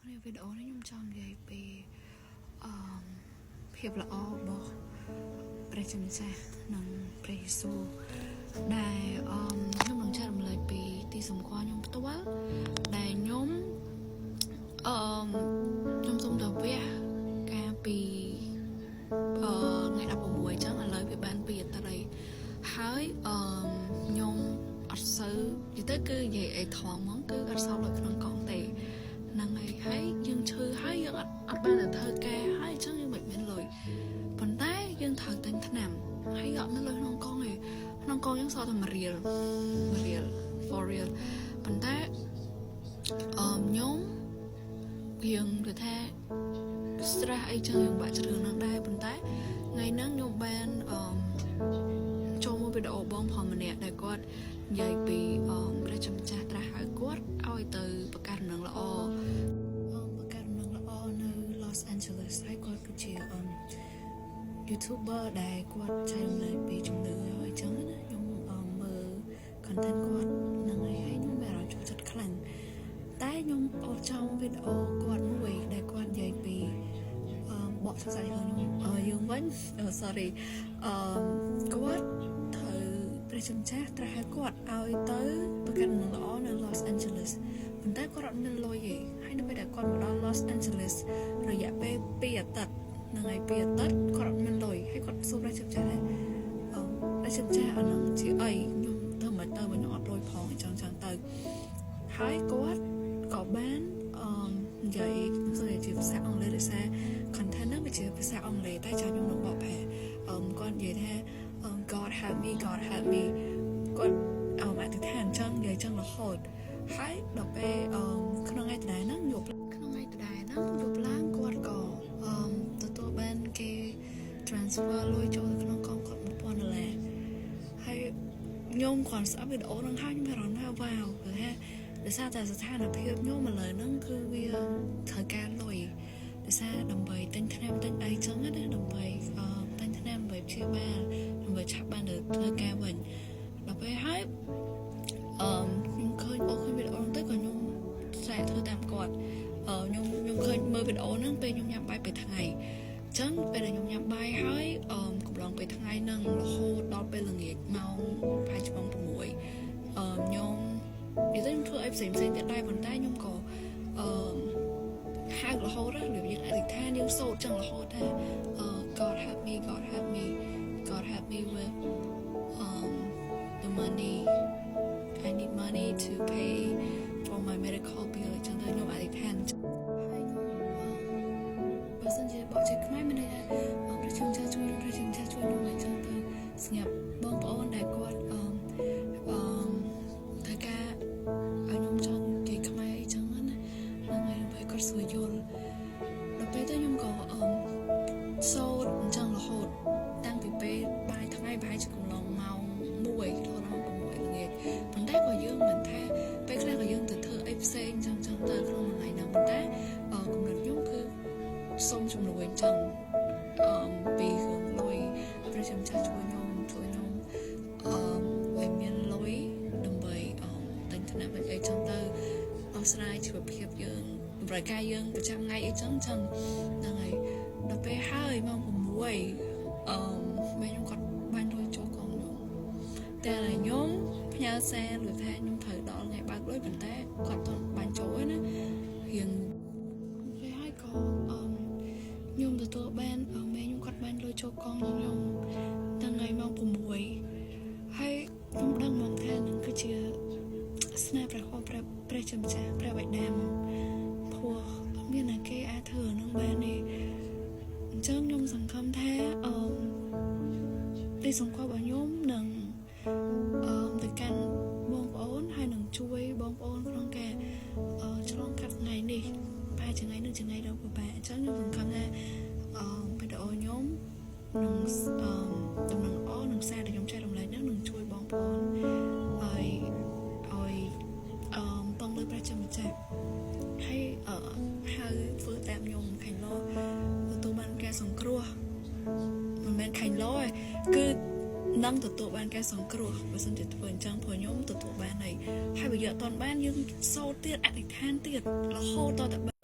គ្នាវីដេអូនេះខ្ញុំចង់និយាយពីអឺភាពល្អរបស់ព្រះជាម្ចាស់និងព្រះយេស៊ូវដែលអឺខ្ញុំនឹងចែករំលែកពីទីសម្គាល់ខ្ញុំផ្ទាល់ដែលខ្ញុំអឺខ្ញុំសូមទៅវះកាលពីអឺថ្ងៃ16អញ្ចឹងឥឡូវវាបាន2អាទិត្យហើយហើយអឺខ្ញុំអត់សូវនិយាយទៅគឺនិយាយអីថងហ្មងគឺអត់សល់លុយក្នុងកងទេហ្នឹងហើយហើយយើងឈឺហើយយើងអត់បានទៅធ្វើការហើយអញ្ចឹងយើងមិនមានលុយប៉ុន្តែយើងត្រូវទិញថ្នាំហើយអត់មានលុយក្នុងកងទេក្នុងកងយើងសល់តែ1រៀល1រៀល for real ប៉ុន្តែអឺខ្ញុំរៀងគឺថា stress អីចឹងយើងបាក់ជ្រឿងហ្នឹងដែរប៉ុន្តែថ្ងៃហ្នឹងខ្ញុំបានអឺចូលមើលវីដេអូបងប្រុសម្នាក់ដែលគាត់និយាយពីអឺព្រះជាម្ចាស់ត្រាស់ហៅគាត់ឲ្យទៅប្រកាសដំណឹងល្អអឺប្រកាសដំណឹងល្អនៅ Los Angeles ហើយគាត់គឺជាអឺ YouTuber ដែលគាត់ចែករំលែកពីជំនឿហើយអញ្ចឹងណាខ្ញុំអឺមើល content គាត់ហ្នឹងហើយហើយខ្ញុំមានអារម្មណ៍ចូលចិត្តខ្លាំងតែខ្ញុំអត់ចង់វីដេអូគាត់មួយដែលគាត់និយាយពីអឺបកសាច់រឿងខ្ញុំអឺយើងវិញ sorry អឺគាត់ត្រូវព្រះជាម្ចាស់ត្រាស់ហៅគាត់ឲ្យទៅប្រកាសដំណឹងល្អនៅ Los Angeles ប៉ុន្តែគាត់អត់មានលុយទេហើយនៅពេលដែលគាត់មកដល់ Los Angeles រយៈពេល2អាទិត្យហ្នឹងហើយ2អាទិត្យគាត់អត់មានលុយហើយគាត់សួរព្រះជាម្ចាស់ថាអឺព្រះជាម្ចាស់អាហ្នឹងជាអីខ្ញុំទៅមិនទៅវិញខ្ញុំអត់លុយផងអញ្ចឹងចឹងទៅហើយគាត់ក៏បានអឺនិយាយខ្ញុំសូមនិយាយជាភាសាអង់គ្លេសដោយសារ content ហ្នឹងវាជាភាសាអង់គ្លេសតែចាខ្ញុំនឹងបកប្រែអឺគាត់និយាយថា God help me, God help me គាត់អឺអធិដ្ឋានអញ្ចឹងនិយាយអញ្ចឹងរហូតហើយដល់ពេលអឺក្នុងថ្ងៃដដែលហ្នឹងយប់ក្នុងថ្ងៃដដែលហ្នឹងយប់ឡើងគាត់ក៏អឺទទួលបានគេ transfer លុយចូលទៅក្នុងកងគាត់1000ដុល្លារហើយខ្ញុំគ្រាន់ស្ដាប់វីដេអូហ្នឹងហើយខ្ញុំមានអារម្មណ៍ថាវ៉ាវគឺថាដោយសារតែស្ថានភាពខ្ញុំឥឡូវហ្នឹងគឺវាត្រូវការលុយដោយសារដើម្បីទិញថ្នាំទិញអីចឹងណាដើម្បីអឺទិញថ្នាំដើម្បីព្យាបាលដើម្បីឆាប់បានទៅធ្វើការវិញដល់ពេលហើយអឺខ្ញុំឃើញអូឃើញវីដេអូហ្នឹងទៅក៏ខ្ញុំស្រែកធ្វើតាមគាត់អឺខ្ញុំឃើញមើលវីដេអូហ្នឹងពេលខ្ញុំញ៉ាំបាយពេលថ្ងៃអញ្ចឹងពេលដែលខ្ញុំញ៉ាំបាយហើយអឺកំឡុងពេលថ្ងៃហ្នឹងរហូតដល់ពេលល្ងាចម៉ោងប្រហែលជាម៉ោង6អឺខ្ញុំនិយាយទៅខ្ញុំធ្វើអីផ្សេងផ្សេងទៀតដែរប៉ុន្តែខ្ញុំក៏អឺហៅរហូតណារបៀបយើងអធិដ្ឋានយើងសូត្រចឹងរហូតថាអឺ God help me, God help me, God help me with the money. I need money to pay for my medical bill អញ្ចឹងទៅខ្ញុំអធិដ្ឋានហើយខ្ញុំអឺបើសិនជាបកជាខ្មែរមានន័យថាព្រះជាម្ចាស់ជួយខ្ញុំព្រះជាម្ចាស់ជួយខ្ញុំអញ្ចឹងទៅសម្រាប់បងប្អូនដែលគាត់អឺអឺត្រូវការឲ្យខ្ញុំចង់និយាយខ្មែរអីចឹងណាហ្នឹងហើយដើម្បីគាត់ស្រួលយល់ដល់ពេលទៅខ្ញុំក៏អឺសូត្រអញ្ចឹងរហូតតាំងពីពេលបាយថ្ងៃប្រហែលជាកំឡុងម៉ោង1រហូតដល់ម៉ោង6ល្ងាចប៉ុន្តែក៏យើងមិនថាពេលខ្លះក៏យើងទៅធ្វើអីផ្សេងអញ្ចឹងចឹងទៅក្នុងមួយថ្ងៃហ្នឹងប៉ុន្តែកំណត់ខ្ញុំគឺសូមជំនួយអញ្ចឹងអឺពីរឿងលុយព្រះជាម្ចាស់ជួយខ្ញុំជួយខ្ញុំអឺឲ្យមានលុយដើម្បីអឺទិញថ្នាំអីចឹងទៅដោះស្រាយជីវភាពយើងតម្រូវការយើងប្រចាំថ្ងៃអីចឹងចឹងហ្នឹងហើយដល់ពេលហើយម៉ោង6អឺម៉ែខ្ញុំគាត់បានលុយចូលកងខ្ញុំតែខ្ញុំផ្ញើសារឬថាខ្ញុំត្រូវដល់ថ្ងៃបើកលុយប៉ុន្តែគាត់អត់បានចូលទេណារៀងពេលហើយក៏អឺខ្ញុំទទួលបានម៉ែខ្ញុំគាត់បានលុយចូលកងខ្ញុំតាំងថ្ងៃម៉ោង6ហើយខ្ញុំដឹងហ្មងថានឹងគឺជាស្នេហ៍ព្រះព្រះព្រះជាម្ចាស់ព្រះបិតាមកព្រោះអត់មានអ្នកគេអាចធ្វើនឹងបានទេអញ្ចឹងខ្ញុំសង្ឃឹមថាអឺទីសម្គាល់របស់ខ្ញុំនឹងអឺទៅកាន់បងប្អូនហើយនឹងជួយបងប្អូនក្នុងការអឺឆ្លងកាត់ថ្ងៃនេះប្រហែលជាថ្ងៃនេះជាថ្ងៃដ៏ពិបាកអញ្ចឹងខ្ញុំសង្ឃឹមថាអឺវីដេអូខ្ញុំនឹងអឺដំណឹងល្អនឹងសារដែលខ្ញុំចែករំលែកហ្នឹងនឹងជួយបងប្អូនឲ្យអឺពឹងលើព្រះជាម្ចាស់ហើយអឺហៅធ្វើតាមខ្ញុំខាញ់លោទទួលបានការសង្គ្រោះមិនមែនខាញ់លោទេគឺនឹងទទួលបានការសង្គ្រោះបើសិនជាធ្វើអញ្ចឹងព្រោះខ្ញុំទទួលបានហើយហើយបើយកអត់ទាន់បានយើងសូត្រទៀតអធិដ្ឋានទៀតរហូតតតែ